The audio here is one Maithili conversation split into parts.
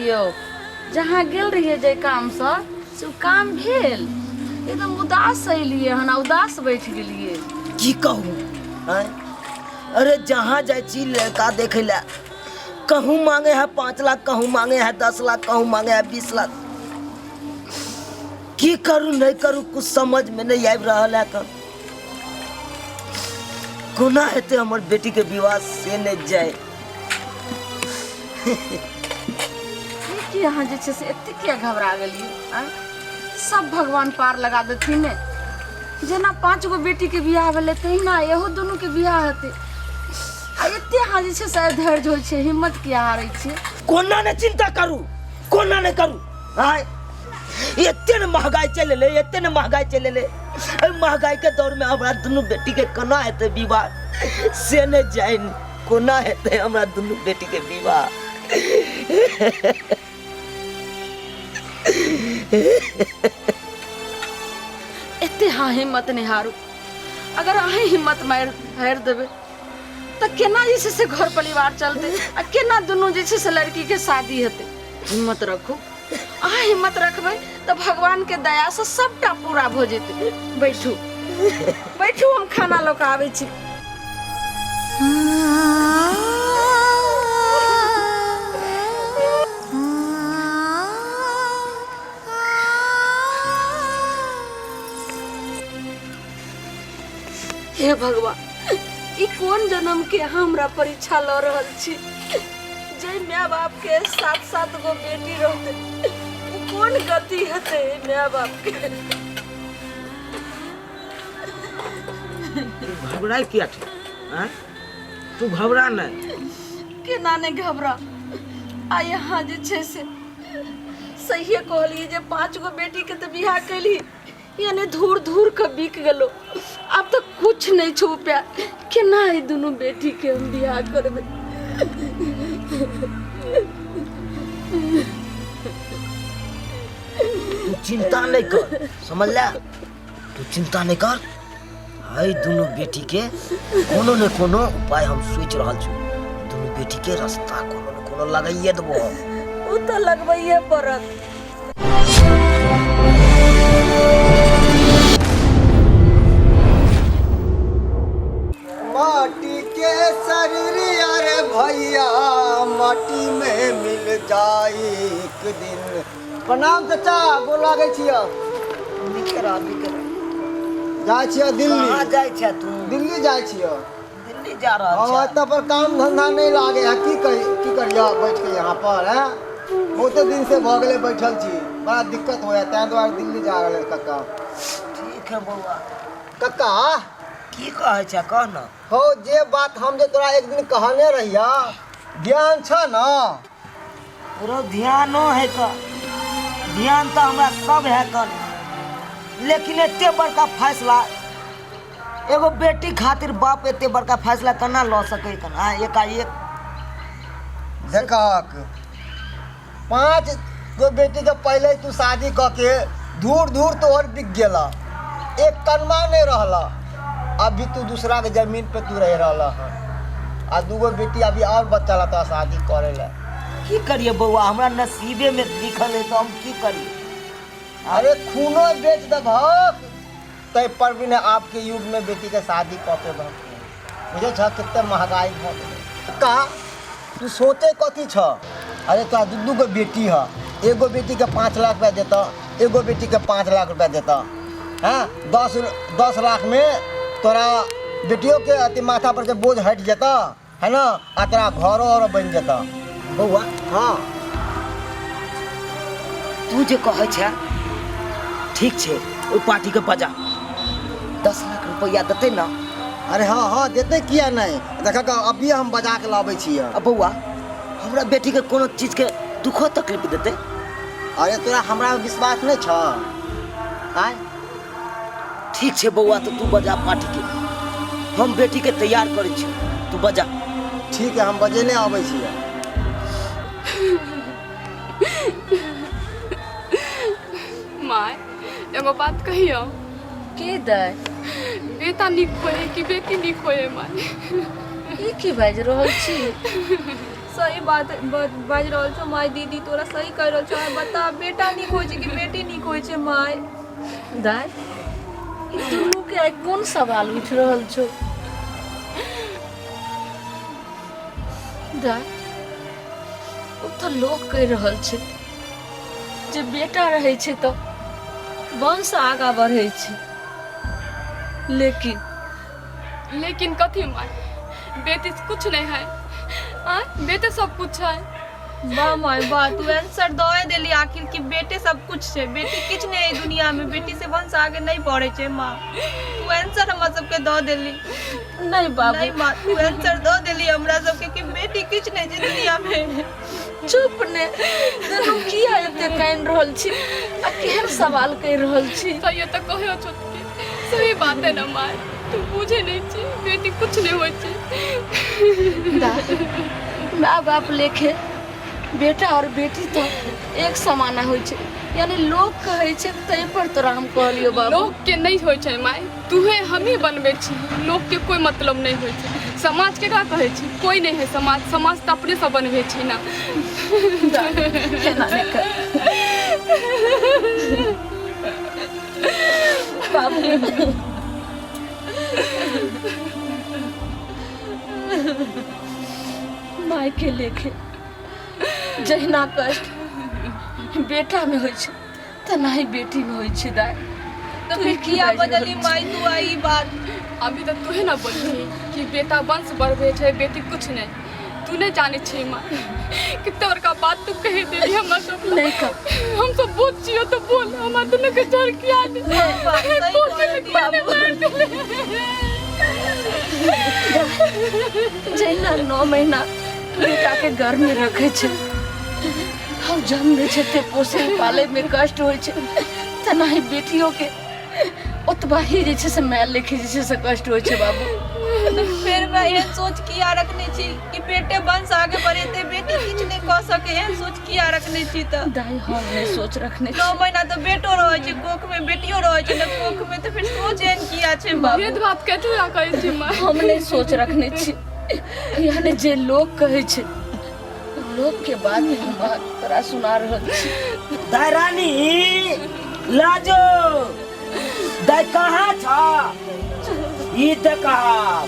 यौ जहाँ गेल रहियै जाहि कामसँ से ओ काम भेल एकदम उदास एलियै हन आ उदास बैठ गेलियै की कहू आँय? अरे जहाँ जाइ छी लड़का देखै लए कहूँ मांगे है 5 लाख, कहूँ मांगे है 10 लाख, कहूँ मांगे है 20 लाख। की करू नहीं करू, कुछ समझ में नहीं आबि रहल है। कन कोना हेतै हमर बेटी के विवाह से नहीं जाए। ई की अहाँ जे छै से एते किया घबरा गेलियै आँय? सब भगवान पार लगा देथिन ने। जेना पाँच गो बेटी के बियाह भेलै तहिना इहो दुनू के बियाह हेतै। आ एते अहाँ जे छै से धैर्य होइ छै, हिम्मत किया हारै छियै? कोना ने चिंता करू, कोना ने करू। आय एते ने महंगाई चलि एलै, एते ने महंगाई चलि एलै। एहि महंगाई के दौर में हमरा दुनू बेटी के कोना हेतै विवाह से नहि जानि, कोना हेतै हमरा दुनू बेटी के विवाह। एते अहाँ हिम्मत नहि हारू। अगर अहीं हिम्मत मारि हारि देबै तऽ केना जे छै से घर परिवार चलतै आ केना दुनू जे छै से लड़की के शादी हेतै? हिम्मत रखू। अहाँ हिम्मत रखबै तऽ भगवान के दया से सबटा पूरा भऽ जेतै। बैठू बैठू, हम खाना लऽ कऽ आबै छी। हे भगवान, ई कोन जन्म के अहाँ हमरा परीक्षा लऽ रहल छी? जे माय बाप के सात सात गो बेटी रहते ओ कोन गति हेतै माय बाप के? तू घबराइ किया छै? आँय, तू घबरा नहि। केना नहि घबरा? आ यहाँ जे छै से सहिए कहलियै जे पाँच गो बेटी के तऽ बियाह कैली, यानी धूर धूर के बिक गेलो। आब तऽ कुछ नहीं छौ रुपया। केना ई दुनू बेटी के हम बियाह करबै? तू चिंता नहीं कर, समझ ले? तू चिंता नहीं कर। है दुनू बेटी के कोनो ने कोनो उपाय हम सोच रहल छी। दुनू बेटी के रास्ता कोनो ने कोनो लगाइए देबो हम। ओ तऽ लगबैए पड़त। माटी के शरीर अरे भैया माटी में मिल जाई एक दिन। प्रणाम चाचा, गोर लागै छियै। नीक रह, नीक रह। जाइ छियै दिल्ली। कहाँ जाइ छै तू? दिल्ली जाइ छियै। दिल्ली जा रहल हम छै? एतऽ पर काम धंधा नहीं लागे है। की करी, की करियो बैठ के यहाँ पर है? बहुते दिन से भऽ गेलै बैठल छी, बड़ा दिक्कत हो है, ताहि दुआरे दिल्ली जा रहल है कक्का। ठीक है बौआ। कक्का, की कहै छै, कह न। हो, जे बात हम जे तोरा एक दिन कहने रहिया, ध्यान छ न? रो ध्यानो है क, ध्यान तऽ हमरा सब है कन, लेकिन एते बड़का फैसला एगो बेटी खातिर बाप एते बड़का फैसला केना लऽ सकै कन? आ एकाएक देखक, 5 गो बेटी के पहले तू शादी क के धूर धूर तोहर बिक गेला, एक कनमा नहीं रहला। अभी तू दूसरा के जमीन पे तू रह रहला हन आ दूगो बेटी अभी और बच्चा ला तोरा शादी करे ला। की करिए बौआ, हमरा नसीबे में लिखल है तो हम की करिए? अरे खूनो बेच देबहक तै पर भी ने आपके युग में बेटी के शादी कऽ के बुझै छ कते महंगाई भऽ गेलै। का तू सोचे कथी छ? अरे तोरा दू दू गो बेटी ह, एगो बेटी के 5 लाख रुपया देतऽ, एगो बेटी के 5 लाख रुपया देतऽ। हाँ, 10 10 लाख में तोरा बेटियों के अथी माथा पर के बोझ हटि जेतऽ है ना, आ तोरा घरो और बनि जेतऽ। बौआ। हाँ। तू जे कहै छै ठीक छै। ओहि पार्टी के बजा, 10 लाख रुपया देतै ना? अरे हाँ हाँ, देतै किया नहीं। देखऽ अभी हम बजा के लाबै छियै। आ बौआ, हमरा बेटी के कोनो चीज के दुखो तकलीफ देतै? अरे तोरा हमरा में विश्वास नहीं छ? आय। ठीक छै बौआ, तो तू बजा पार्टी के, हम बेटी के तैयार करै छी, तू बजा। ठीक है, हम बजेने आबै छियै। माय, एगो बात कहियो? की दै? बेटा नीक होए कि बेटी नीक होए, माय? ई की बाजि रहल छी? सही बात बाजि रहल छौ माय। दीदी तोरा सही कहि रहल छौ। बता, बेटा नीक होइ छै कि बेटी नीक होइ छै माय? दाय, ई दुनू के आइ कोन सवाल उठि रहल छौ? दाय, ओ तऽ लोक कहि रहल छै जे बेटा रहै छै तऽ वंश आगाँ बढ़ै छै, लेकिन लेकिन कथी माय? बेटी से कुछ नहीं है आ बेटे सब कुछ है। वाह माय वाह, तू आंसर दए देली आखिर कि बेटे सब कुछ छै, बेटी किछु नहि है दुनिया में, बेटी से वंश आगे नहीं बढ़े छै। माँ, तू आंसर हमरा सबके दऽ देली। नहीं बाबू। नहीं माँ, तू आंसर दऽ देली हमरा सबके कि बेटी किछु नहि छै दुनिया में। चुप ने दुनू, किया एते कानि रहल छी आ केहन सवाल कहि रहल छी? सही तऽ कहियो छोटकी, सही बात है ना माय? तू बुझे नहीं छी, बेटी कुछ नहीं होइ छै। माय बाप लेखे बेटा और बेटी तो एक समाना होइ छै, यानी लोग कहै छै ताहि पर तोरा हम कहलियो बाबू। लोग के नहीं होइ छै माय, तूहे हमही बनबै छी। लोग के कोई मतलब नहीं होइ छै। समाज के का कहै छी? कोई नहीं है समाज। समाज तऽ अपने सब बनबै छी ना। एना नहि कर बाबू। माय के लेखे जहिना कष्ट बेटा में होइ छै तेनाही बेटी में होइ छै दाय। तऽ तू फिर ई की किया बाजि रहल बजली छी? माय तू आई बात? अभी तऽ तूहे ना बोलली कि बेटा वंश बढ़बै छै, बेटी कुछ नहीं। तू नहीं जाने छी माँ, कितना बड़का बात तू कहि देली हमरा सब। नहीं कर। हम सब बोझ छियो तो बोल, हमरा दुनू के छोड़ किया दे? सही कहली। मार देले। जहिना 9 महीना बेटा के घर में रखे छै, हम जन्म दै छै ते पोसै पालै में कष्ट होइ छै, तेनाही बेटियो के ओतबा ही जे छै से माय लेखे जे छै से कष्ट होइ छै बाबू। तऽ फेर मैं एहन सोच किया रखने छी कि बेटे वंश आगे बढ़ेते, बेटी किछु नहि कऽ सके? एहन सोच किया रखने छी तऽ? दाइ, हम नहि सोच रखने 9 छी। महीना तऽ बेटो रहै छै कोख में, बेटियो रहै छै ने कोख में, तऽ फिर सोच एहन किया छै बाबू? भेदभाव कथी लए करै छी माँ? हम नहि सोच रखने छी, यानी जे लोग कहै छै, लोग के बात हम तोरा सुना रहल छी। दाय रानी, लाजो दाय कहाँ छ? ई तऽ कहा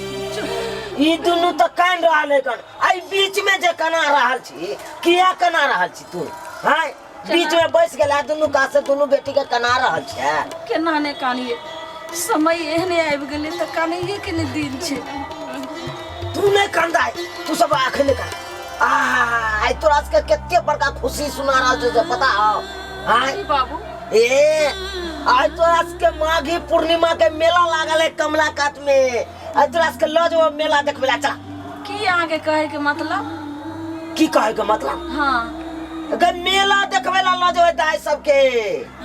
ई दुनू तऽ कान रहल है कन, आई बीच में जे कना रहल छी, किया कना रहल छी तू? हाय, बीच में बैस गेला दुनू का से दुनू बेटी के कना रहल छै। केना ने कानिए, समय एहने आबि गेलै तऽ कानिए के ने दिन छै। तू नहीं कंदाय, तू सब आखिर नहीं कर। आ आई तोरा सबके कते बड़का खुशी सुना रहल छौ से पता हो? आय बाबू। ए, आज तोरा सबके माघी पूर्णिमा के मेला लागल है कमला कात में, आज तोरा सबके लऽ जेबो मेला देखबै ला, चल। की अहाँके कहै के मतलब? की कहै के मतलब? हाँ। गे, मेला देखबै ला लऽ जेबै दाइ सबके।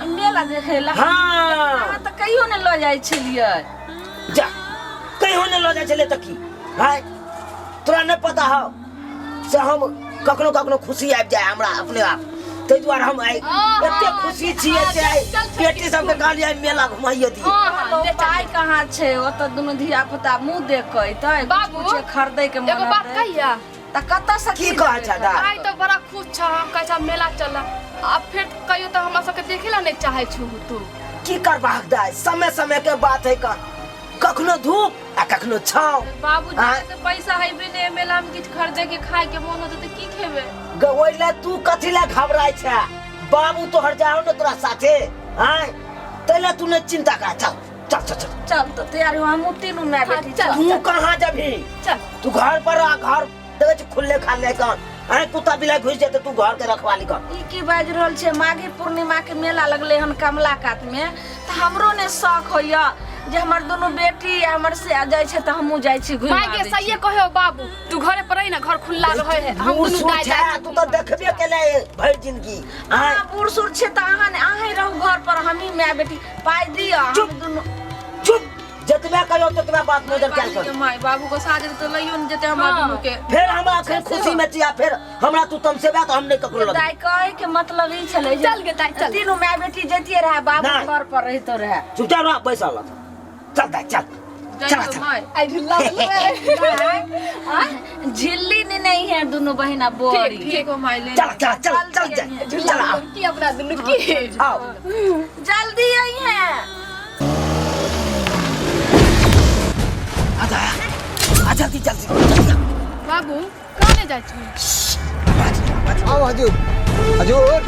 मेला देखै ला? हाँ। अहाँ तऽ कहियो ने लऽ जाइ छलियै। जा, कहियो ने लऽ जाइ छलै तऽ की हाय, तोरा नहि पता हौ से हम कखनो कखनो खुशी आबि जाय हमरा अपने आप, ताहि दुआरे हम आइ एते खुशी छियै से आइ बेटी सबके कहलियै मेला घुमाइयो दियै। पाइ कहाँ छै? ओतऽ दुनू धिया पुता मुँह देख कऽ अयतै बाबू, कुछ खरीदै के मन एगो बात हेतै। कहिया? तऽ कतऽ से की कहै छै दाइ? आइ तऽ बड़ा खुश छ, हम कहै छ मेला चल, आ फेर कहियो तऽ हमरा सबके देखे ला नहीं चाहे छु तू। की करबाक दाइ, समय समय के बात है, का कखनो धूप आ कखनो छाँव। बाबूजी आँय? से पैसा हेबे नहि, मेला में किछु खरीदे के खाय के मोन होतै तऽ की खेबै? गे, ओहि लए तू कथी लए घबराइ छै? बाबू तोहर जाहो ने तोरा साथे। आँय, ताहि लए तू नहि चिंता कर, चल चल चल चल। चल तऽ तैयार हो, हमहूँ तीनू माय बेटी चल। तू कहाँ जबही? चल। तू घर पर आ, घर देखै छी खुलले खाले कन, आँय, कुत्ता बिलाइ घुसि जेतै, तू घर के रखवाली कर। ई की बाजि रहल छै? माघी पूर्णिमा के मेला लगलै हन कमला कात में, तऽ हमरो ने शौक होइया जे हमर दुनू बेटी आ हमर से जाइ छै तऽ हमहूँ जाइ छी घुमि माय के आबै छी। सहिए कहो बाबू, तू घरे पर रही ना, घर खुला रहे है, हम बूढ़ दुनू सूढ़ दाइ छै जाइ। तू तऽ देखबे केले भरि जिंदगी। आँय, अहाँ बूढ़ सूढ़ छै तऽ अहाँ ने अहीं रहू घर पर, हमही माय बेटी, पाइ दिअ, हम चुप। दुनू। चुप, जतबे कहियो ततबे बात नजर कैल कर। माय, बाबू को साथ तऽ लइयो ने जेतै हमरा हाँ। दुनू के। फेर हम अखन खुशी में छी आ फेर हमरा तू तमसेबे तऽ हम नहि ककरो लग। दाइ, कहै के मतलब ई छलै जे चल गे दाइ, चल। तीनू माय बेटी जैतियै रहे, बाबू नहि। घर पर रहितो रहे। चुपचाप रह बैसल रह। चल दाइ चल। चला चला। माय आई झुल्ला झिल्ली ने नहीं है दोनों बहिना बोरी। ठीक ठीक हो माय ले। चला चला चल चल चल झुल्ला चला आओ। की अपना दुनू की आओ। जल्दी आई है। आजा आ जल्दी जल्दी जल्दी। बाबू कहाँ जाइ छी? आओ हजूर हजूर।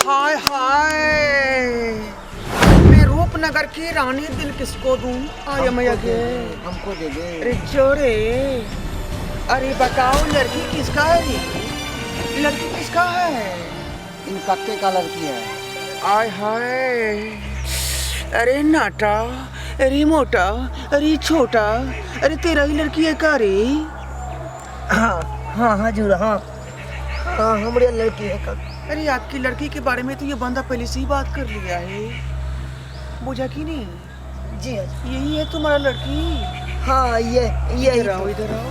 हाय हाय, मैं रूपनगर की रानी दिल किसको दूं? आया मैं आगे हमको दे दे। अरे जोरे, अरे बताओ लड़की किसका है रे? लड़की किसका है? इन कक्के का लड़की है। आय हाय, अरे नाटा, अरे मोटा, अरे छोटा, अरे तेरा ही लड़की है का रे? हाँ हाँ हजूर, हाँ हाँ हमरे लड़की है का। अरे आपकी लड़की के बारे में तो ये बंदा पहले से ही बात कर लिया है, बुझा कि नहीं? जी हजूर। यही है तुम्हारा लड़की? हाँ ये यही। इधर आओ इधर आओ।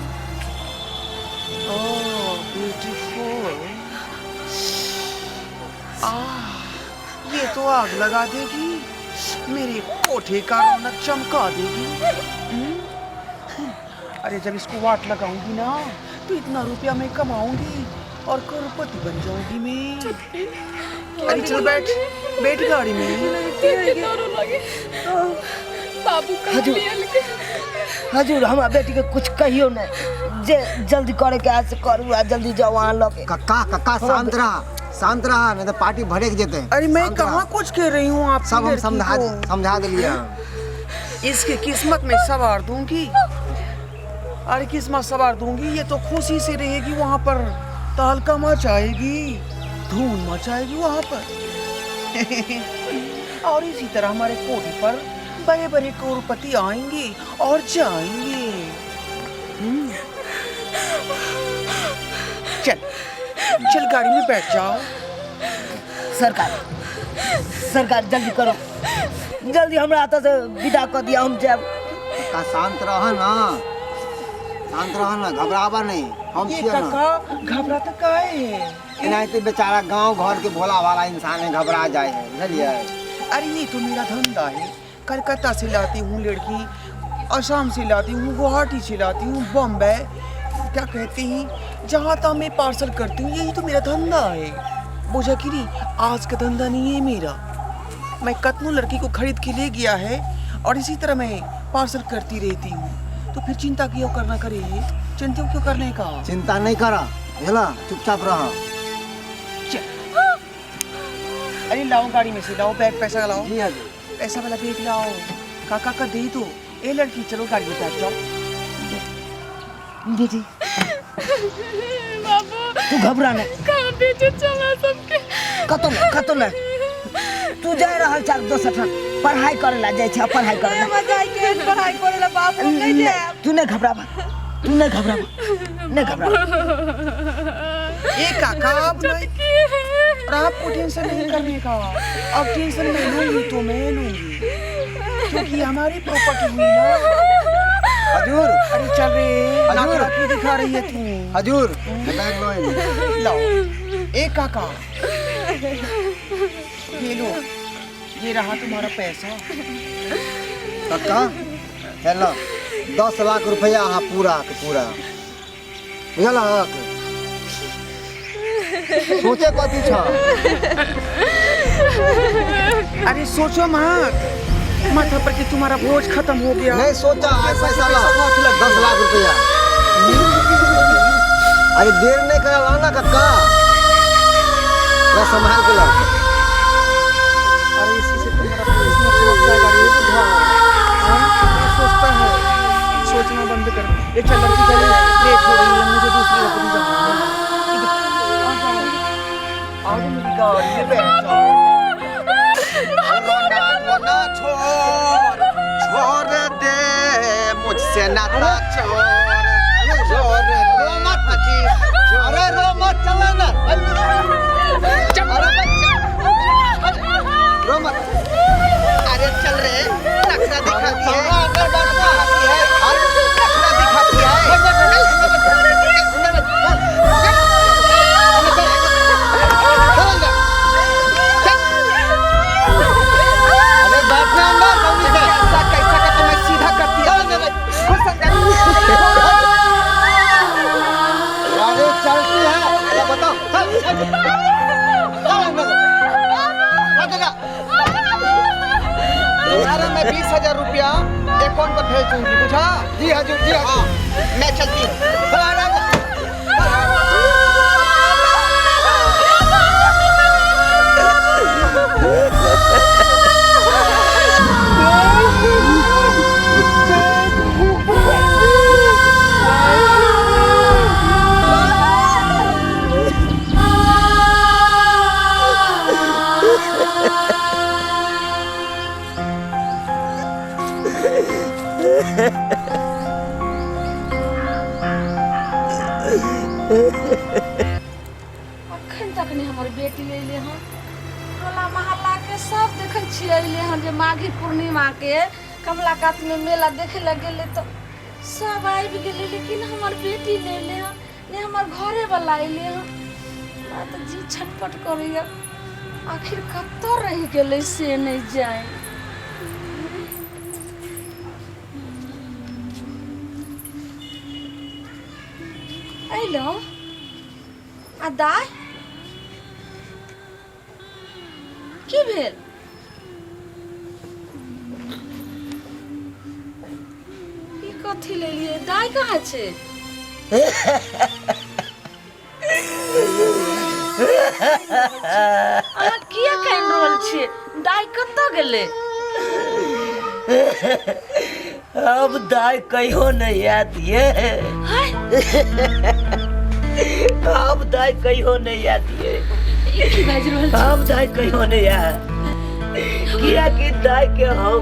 ओह ब्यूटीफुल, आह ये तो आग लगा देगी, मेरे कोठे का रौनक चमका देगी। अरे जब इसको वाट लगाऊंगी ना तो इतना रुपया मैं कमाऊंगी और करोड़पति बन जाऊंगी मैं। अरे चल बैठ बैठ गाड़ी में। बाबू हजूर हजूर, हमरा बेटी के कुछ कहियो नहीं, जे जल्दी करे के आज से करू आ जल्दी जाओ वहाँ लगे। कक्का कक्का शांत रहा शांत रहा, नहीं तो पार्टी भड़क जेते। अरे मैं शांत रहा। कहाँ कुछ कह रही हूँ आप सब हम समझा समझा दिलिए। इसकी किस्मत में सवार दूंगी, अरे किस्मत सवार दूंगी, ये तो खुशी से रहेगी वहाँ पर, तहलका मचाएगी, धूम मचाएगी वहाँ पर। और इसी तरह हमारे कोठे पर बड़े बड़े करोड़पति आएंगे और जाएंगे। चल चल गाड़ी में बैठ जाओ। सरकार सरकार जल्दी करो, जल्दी हमरा हाथ से विदा कर दिया, हम जाब। कक्का शांत रह ना, शांत रह ना, घबरावा नहीं, हम ये छियै ना। काका घबराता काहे है? एनाहिते बेचारा गांव घर के भोला वाला इंसान है, घबरा जाए है, बुझलिए? अरे ये तो मेरा धंधा है, कलकत्ता से लाती हूँ लड़की, असम से लाती हूँ, गुवाहाटी से लाती हूँ, बॉम्बे क्या कहते हैं, जहाँ तहाँ मैं पार्सल करती हूँ, यही तो मेरा धंधा है। बुझा कि नहीं? आज का धंधा नहीं है मेरा, मैं कतनों लड़की को खरीद के ले गया है और इसी तरह मैं पार्सल करती रहती हूँ, तो फिर चिंता क्यों करना करे, चिंता क्यों करने का? चिंता नहीं करा, बुझला? चुपचाप रह। अरे लाओ गाड़ी में से लाओ बैग, पैसा लाओ। जी हजूर। पैसा वाला बैग लाओ, काका का दे दो। ए लड़की चलो गाड़ी में बैठ जाओ। बेटी बाबू तू घबरा नहीं, कहाँ बेचे चला सबके? कतो नहीं कतो नहीं, तू जा रहल छ दोसर ठाम पढ़ाई करे ला जाइ छ, पढ़ाई करे ला। पढ़ाई करे ला बाबू नहीं जाए। तू नहीं घबराबा, तू नहीं घबराबा, नहीं घबराबा। ए काका अब नहीं, और आपको टेंशन नहीं करने का, अब टेंशन मैं लूंगी तो मैं लूंगी, क्योंकि हमारी प्रॉपर्टी हुई ना। हजूर। अरे चल रे, हजूर। नाक क्यों दिखा रही है तू? हजूर बैग लो। लाओ। ए काका ये लो, ये रहा तुम्हारा पैसा। कक्का हेलो, 10 लाख रुपया अहाँ पूरा के पूरा, बुझल? सोचे कथी छ? अरे सोचो मत, माथा पर कि तुम्हारा बोझ खत्म हो गया। नहीं सोचा, आज पैसा ला, 10 लाख रुपया। अरे देर नहीं करा, लाना कक्का, ला संभाल के ला। अरे इसी से तुम्हारा किस्मत चमक जाएगा रे बुढ़ा। हाँ, ये सोचता है, सोचना बंद कर। ये चल लड़की चल, लेट हो रही है मुझे, दूसरी नौकरी जाना है। इधर, आ जाओ, आ जाओ मेरी गाड़ी में बैठ जाओ। रोना रोना छोड़ छोड़ दे मुझसे नाता छोड़ छोड़ रो मत जी। अरे रो मत, चल अंदर। अरे रो मत, अरे चल रे, नखरा दिखाती है, अंदर बैठना है, नखरा दिखाती है। अरे बैठना अंदर, जल्दी से। ऐसा कैसा का तो मैं सीधा करती हूँ। घुस अंदर। अरे चलती है, अरे बताओ, चल चल चल अंदर, अंदर जा। तुम्हारा मैं 20,000 रुपया अकाउंट पर भेज दूंगी, बुझा? जी हजूर, जी हजूर, मैं चलती हूँ। चल आराम से। अखन तक नहीं हमर बेटी अयलै हन। टोला मोहल्ला के सब देखै छियै अयलै हन जे माघी पूर्णिमा के कमला कात में मेला देखे लए गेलै तऽ सब आबि गेलै, लेकिन हमर बेटी नहि अयलै हन, नहि हमर घरे वाला अयलै हन। हमरा तऽ जी छटपट करैया, आखिर कतऽ रहि गेलै से नहि जानि। अयलहुँ आ दाइ, की भेल? ई कथी लेलियै? दाइ कहाँ छै? अहाँ किया कानि रहल छियै? दाइ कतऽ गेलै? अब दाई कहियो नहीं आयत ये। हाय, अब दाई कहियो नहीं आयत ये। ई की बाजि रहल छी? अब दाई कहियो नहीं आयत, किया कि दाई के हम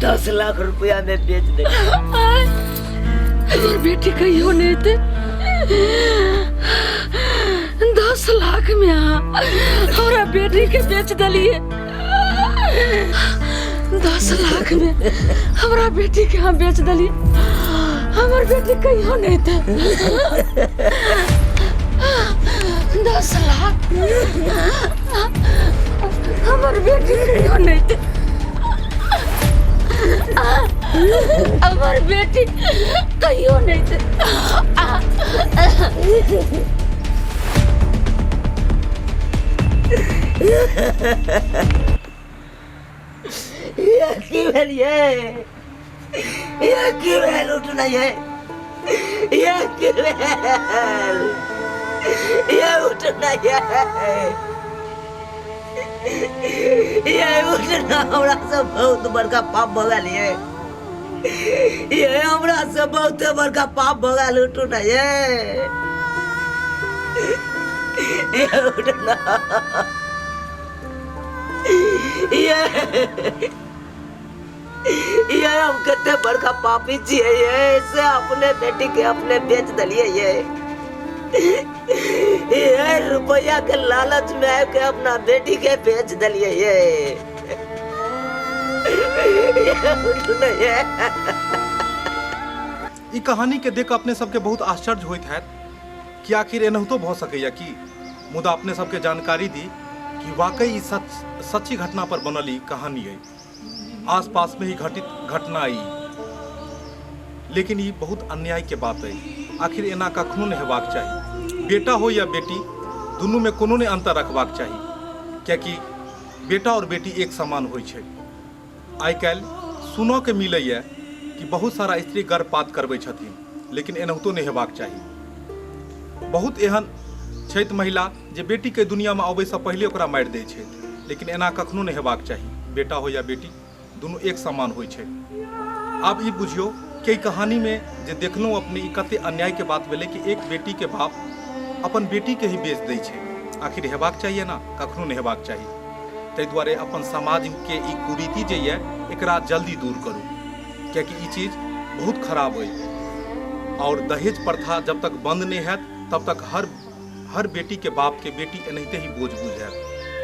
10 लाख रुपया में बेच दे। आय, हमर बेटी कहियो नहीं एतै। 10 लाख में अहाँ हमरा बेटी के बेच देलियै। 10 लाख में हमरा बेटी के अहाँ बेच देलियै। हमर बेटी कहियो नहीं एतै। 10 लाख, हमर बेटी कहियो नहीं एतै। हमर बेटी कहियो नहीं एतै। ये की भेल ये? ये की भेल? उठ नहीं है। ये की भेल? ये उठ नहीं है। ये उठना हमरा से बहुत बड़का पाप भऽ गेल ये। ये हमरा से बहुत बड़का पाप भऽ गेल, उठू ना ये। ये उठना, ये ये हम कते बड़का पापी छियै ये, से अपने बेटी के अपने बेच देलियै ये। ये रुपया के लालच में आबि के अपना बेटी के बेच देलियै ये। ये उठू ना ये। ई कहानी के देख अपने सबके बहुत आश्चर्य होइत हैत कि आखिर एनाहितो भऽ सकैया की। मुदा अपने सबके जानकारी दी कि वाकई ई सच्ची घटना पर बनल ई कहानी अइ। आस पास में ही घटित घटना ई, लेकिन ई बहुत अन्याय के बात अइ। आखिर एना कखनो नहि हेबाक चाही। बेटा हो या बेटी, दुनू में कोनो नहि अंतर रखबाक चाही, कियाकि बेटा और बेटी एक समान होइ छै। आइ काल्हि सुनऽ के मिलैया कि बहुत सारा स्त्री गर्भपात करबै छथिन, लेकिन एनाहितो नहि हेबाक चाही। बहुत एहन छथि महिला जे बेटी के दुनिया में अबै से पहिले ओकरा मारि दै छथि, लेकिन एना कखनो नहि हेबाक चाही। बेटा हो या बेटी, दुनू एक समान होइ छै। आब ई बुझियौ कि एहि कहानी में जे देखलहुँ अपने, ई कते अन्याय के बात भेलै कि एक बेटी के बाप अपन बेटी के ही बेच दै छै। आखिर हेबाक चाहिए ना? कखनो नहि हेबाक चाही। ताहि दुआरे अपन समाज के ई कुरीति जे यऽ एकरा जल्दी दूर करू, कियाकि ई चीज बहुत खराब अइ। और दहेज प्रथा जब तक बंद नहीं हैत तब तक हर हर बेटीके बापके बेटी एनाहिते ही बोझ बुझायत।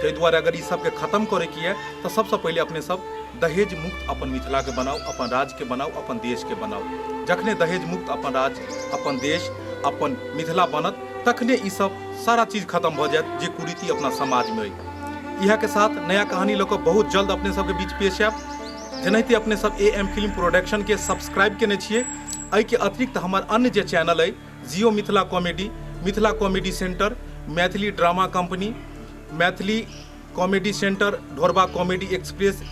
ताहि दुआरे अगर ई सबके खत्म करैके यऽ तऽ सबसँ पहिले अपने सब दहेज मुक्त अपन मिथिलाके बनाउ, अपन राज्यके बनाउ, अपन देशके बनाउ। जखने दहेज मुक्त अपन राज्य, अपन देश, अपन मिथिला बनत तखने ई सब सारा चीज खत्म भऽ जायत जे कुरीति अपना समाजमे अइ। इएहके साथ नया कहानी लऽ कऽ बहुत जल्द अपने सबके बीच पेश आयब। जेनाहिते अपने सब ए एम फिल्म प्रोडक्शनके सब्सक्राइब केने छियै, एहिके अतिरिक्त हमर अन्य जे चैनल अइ Jio Mithila comedy, Mithila comedy centre, Maithili drama company, Maithili comedy centre, Dhorba comedy express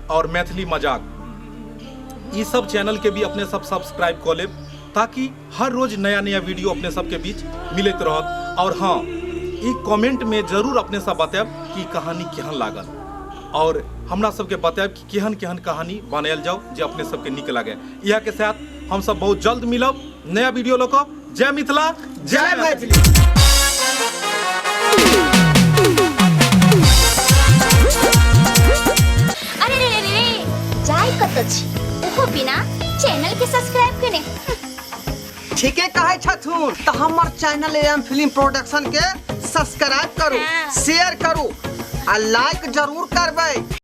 और मैथिली मजाक, ई सब चैनल के भी अपने सब सब्सक्राइब कऽ लेब ताकि हर रोज नया नया वीडियो अपने सबके बीच मिलैत रहत। और हाँ, ई कमेंट में जरूर अपने सब बतायब कि कहानी केहन लागल और हमरा सबके बतायब कि केहन केहन कहानी बनायल जाओ जे अपने सबके नीक लागे। इएह के साथ हम सब बहुत जल्द मिलब नया वीडियो लऽ कऽ। जय मिथिला, जय मैथिली। अरे रे रे रे, जाय कत छी ओहो बिना चैनल के सब्सक्राइब केने। ठीके कहै छथुन। तऽ हमर चैनल एम फिल्म प्रोडक्शन के सब्सक्राइब करू, शेयर करू आ लाइक जरूर करबै।